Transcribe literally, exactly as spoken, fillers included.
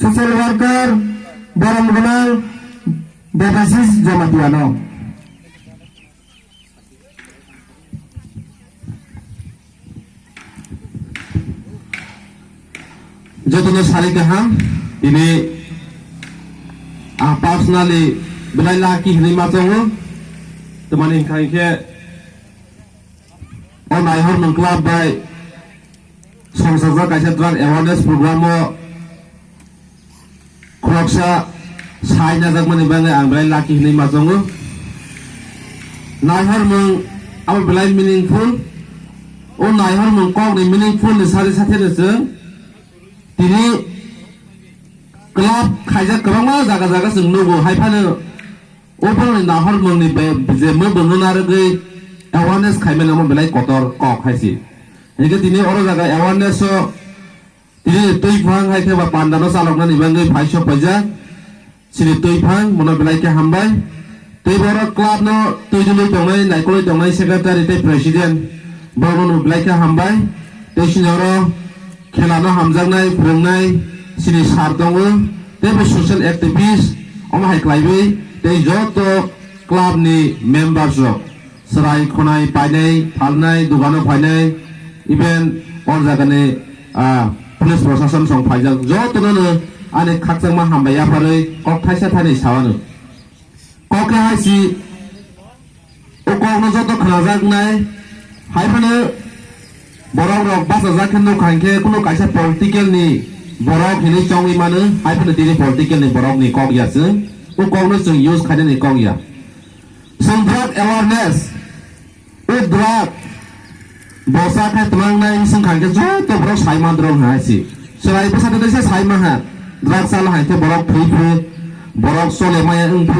Social worker borom gwnang Debasis Jamatia no. Jotono sari kaham, tini ang personally belai lucky hinui ma tongo. Tamani hwnkha khe o Naihormung club bai songchajak kaisa drug awareness program o khoroksa sai najakmani bagwi ang belai lucky hinui ma tongo. Naihormung abo belai meaningful. O Naihormung kokni meaningful ni sari satheno chwng tini club khaijak kwbangma jaga jaga chwng nugo, hai phano o borokni Naihormungni be-, je mwbangno narwgwi awareness khaimani omo belai kotor kok hai se. Hinkhe tini oro jaga awareness o tini twi phang hai khe ba panda no chaloknani bagwi phai sok paijak. Chini twi phang bono belai khe hambai. Tei borok club no twi dului tongnai, naikolwi tongnai secretary tei president, borokno no belai khe hambai. Tei chini oro khela no hamjaknai, phwrwngnai chini sir tongo. Tei bo social activist omo hai khlaiwi tei joto club ni members rok chwrai khonai painai, phalnai, dogano phainai, even o jagani, ah, police prosason song phaijak, jotono no ani khakchangma hambai yapharwi kok thaisa thainwi sawano. Kok khe hai si, o kokno joto khnajaknai, hai phano borok rok bachajak khe nukha hinkhe kunu kaisa political ni borok hinwi chongwi mano, hai phano tini political ni borok ni kok ya chwng, o kokno chwng use khainani kok ya. Chwng drug awareness, o drug bosa khe twlangnai wngkha khe joto borok sai man drok hai si. Chwrai bwsa tei sai ma ha. Drug chala hai khe borok thwi phuru, borok chole maya wng phuru,